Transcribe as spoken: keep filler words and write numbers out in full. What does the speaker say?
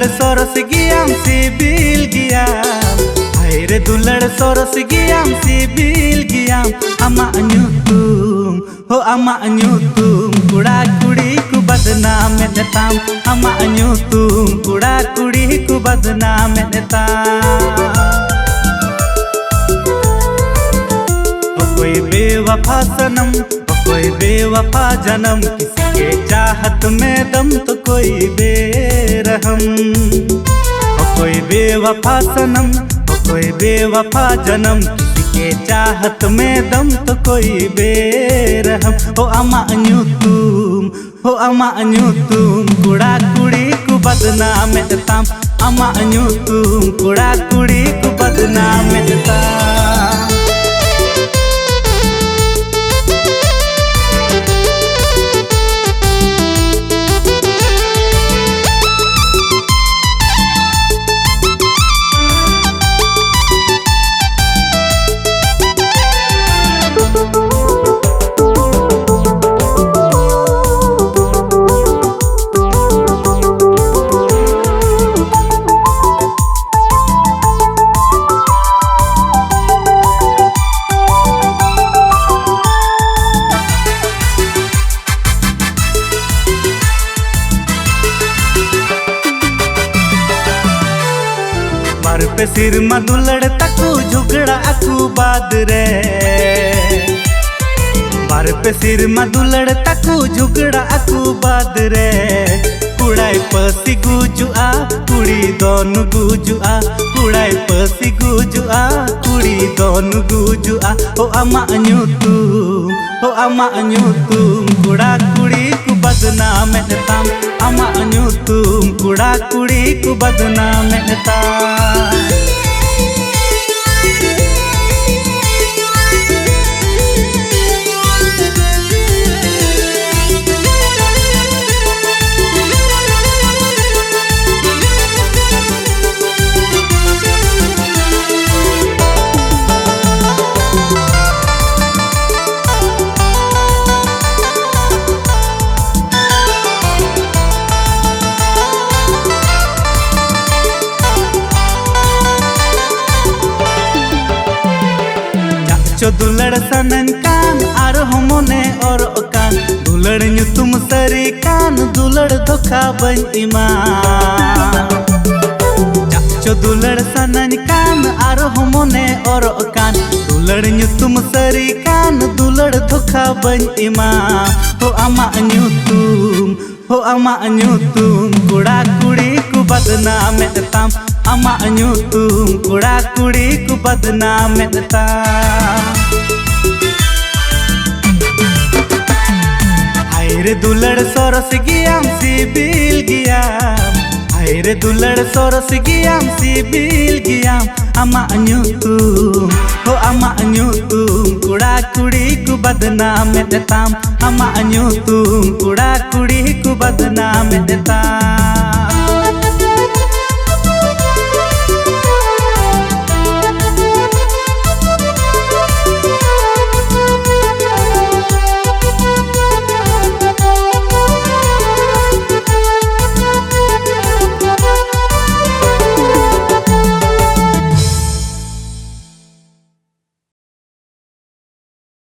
ᱥᱚᱨᱚᱥ ᱜᱮᱭᱟᱢ, ᱥᱤᱵᱤᱞ ᱜᱮᱭᱟᱢ᱾ ᱦᱟᱭ ᱨᱮ ᱫᱩᱞᱟᱹᱲ ᱥᱚᱨᱚᱥ ᱜᱮᱭᱟᱢ, ᱥᱤᱵᱤᱞ ᱜᱮᱭᱟᱢ᱾ ᱟᱢᱟᱜ ᱧᱩᱛᱩᱢ, ᱦᱳ ᱟᱢᱟᱜ ᱧᱩᱛᱩᱢ ᱠᱚᱲᱟ ᱠᱩᱲᱤ ᱠᱚ ᱵᱟᱫᱱᱟᱢᱮᱫ ᱛᱟᱢ᱾ ᱟᱢᱟᱜ ᱧᱩᱛᱩᱢ ᱠᱚᱲᱟ ᱠᱩᱲᱤ ᱠᱚ ᱵᱟᱫᱱᱟᱢᱮᱫ ᱛᱟᱢ᱾ ᱚᱠᱚᱭ ᱵᱮᱣᱟᱯᱷᱟ ᱥᱟᱱᱟᱢ, ᱚᱠᱚᱭ ᱵᱮᱣᱟᱯᱷᱟ ᱡᱟᱱᱟᱢ, ᱠᱤᱥᱤ ᱠᱮ ᱪᱟᱦᱛ ᱢᱮ ᱫᱟᱢ ᱛᱚ ᱠᱳᱭ ᱵᱮᱨᱦᱢ᱾ ᱚᱠᱚᱭ ᱵᱮᱣᱟᱯᱷᱟ ᱥᱟᱱᱟᱢ, ᱚᱠᱚᱭ ᱵᱮᱣᱟᱯᱷᱟ ᱡᱟᱱᱟᱢ, ᱠᱤᱥᱤ ᱠᱮ ᱪᱟᱦᱛ ᱢᱮ ᱫᱟᱢ ᱛᱚ ᱠᱳᱭ ᱵᱮᱨᱦᱢ᱾ ᱦᱳ ᱟᱢᱟᱜ ᱧᱩᱛᱩᱢ, ᱦᱳ ᱟᱢᱟᱜ ᱧᱩᱛᱩᱢ ᱠᱚᱲᱟ ᱠᱩᱲᱤ ᱠᱚ ᱵᱟᱫᱱᱟᱢᱮᱫ ᱛᱟᱢ᱾ ᱟᱢᱟᱜ ᱧᱩᱛᱩᱢ ᱠᱚᱲᱟ ᱠᱩᱲᱤ ᱠᱚ ᱵᱟᱫᱱᱟᱢᱮᱫ ᱛᱟᱢ᱾ ᱵᱟᱨ ᱯᱮ ᱥᱮᱨᱢᱟ ᱫᱩᱞᱟᱹᱲ ᱛᱟᱠᱚ ᱡᱷᱚᱜᱽᱲᱟ ᱟᱠᱚ ᱵᱟᱫ ᱨᱮ, ᱵᱟᱨ ᱯᱮ ᱥᱮᱨᱢᱟ ᱫᱩᱞᱟᱹᱲ ᱛᱟᱠᱚ ᱡᱷᱚᱜᱽᱲᱟ ᱟᱠᱚ ᱵᱟᱫ ᱨᱮ, ᱠᱚᱲᱟᱭ ᱯᱟᱹᱥᱤ ᱜᱩᱡᱩᱜᱼᱟ, ᱠᱩᱲᱤ ᱫᱚᱱ ᱜᱩᱡᱩᱜᱼᱟ, ᱠᱚᱲᱟᱭ ᱯᱟᱹᱥᱤ ᱜᱩᱡᱩᱜᱼᱟ, ᱠᱩᱲᱤ ᱫᱚᱱ ᱜᱩᱡᱩᱜᱼᱟ᱾ ᱦᱳ ᱟᱢᱟᱜ ᱧᱩᱛᱩᱢ, ᱦᱳ ᱟᱢᱟᱜ ᱧᱩᱛᱩᱢ ᱠᱚᱲᱟ ᱠᱩᱲᱤ ᱠᱚ ᱵᱟᱫᱱᱟᱢᱮᱫ ᱛᱟᱢ᱾ ᱟᱢᱟᱜ ᱧᱩᱛᱩᱢ ᱠᱚᱲᱟ ᱠᱩᱲᱤ ᱠᱚ ᱵᱟᱫᱱᱟᱢᱮᱫ ᱛᱟᱢ᱾ ᱪᱚ ᱫᱩᱞᱟᱹᱲ ᱥᱟᱱᱟᱧ ᱠᱟᱱ ᱟᱨᱦᱚᱸ ᱢᱚᱱᱮ ᱚᱨᱚᱜ ᱠᱟᱱ, ᱫᱩᱞᱟᱹᱲ ᱧᱩᱛᱩᱢ ᱥᱟᱹᱨᱤ ᱠᱟᱱ, ᱫᱩᱞᱟᱹᱲ ᱫᱷᱳᱠᱟ ᱵᱟᱹᱧ ᱮᱢᱟ᱾ ᱪᱟᱜ ᱪᱚ ᱫᱩᱞᱟᱹᱲ ᱥᱟᱱᱟᱧ ᱠᱟᱱ ᱟᱨᱦᱚᱸ ᱢᱚᱱᱮ ᱚᱨᱚᱜ ᱠᱟᱱ, ᱫᱩᱞᱟᱹᱲ ᱧᱩᱛᱩᱢ ᱥᱟᱹᱨᱤ ᱠᱟᱱ, ᱫᱩᱞᱟᱹᱲ ᱫᱷᱳᱠᱟ ᱵᱟᱹᱧ ᱮᱢᱟ᱾ ᱦᱳ ᱟᱢᱟᱜ ᱧᱩᱛᱩᱢ, ᱦᱳ ᱟᱢᱟᱜ ᱧᱩᱛᱩᱢ ᱠᱚᱲᱟ ᱠᱩᱲᱤ ᱠᱚ ᱵᱟᱫᱱᱟᱢᱮᱫ ᱛᱟᱢ, ᱟᱢᱟᱜ ᱧᱩᱛᱩᱢ ᱠᱚᱲᱟ ᱠᱩᱲᱤ ᱠᱚ ᱵᱟᱫᱱᱟᱢᱮᱫ ᱛᱟᱢ᱾ ᱦᱟᱭ ᱨᱮ ᱫᱩᱞᱟᱹᱲ ᱥᱚᱨᱚᱥ ᱜᱮᱭᱟᱢ, ᱥᱤᱵᱤᱞ ᱜᱮᱭᱟᱢ᱾ ᱦᱟᱭ ᱨᱮ ᱫᱩᱞᱟᱹᱲ ᱥᱚᱨᱚᱥ ᱜᱮᱭᱟᱢ, ᱥᱤᱵᱤᱞ ᱜᱮᱭᱟᱢ᱾ ᱟᱢᱟᱜ ᱧᱩᱛᱩᱢ, ᱦᱳ ᱟᱢᱟᱜ ᱧᱩᱛᱩᱢ ᱠᱚᱲᱟ ᱠᱩᱲᱤ ᱠᱚ ᱵᱟᱫᱱᱟᱢᱮᱫ ᱛᱟᱢ, ᱟᱢᱟᱜ ᱧᱩᱛᱩᱢ ᱠᱚᱲᱟ ᱠᱩᱲᱤ ᱠᱚ ᱵᱟᱫᱱᱟᱢᱮᱫ ᱛᱟᱢ᱾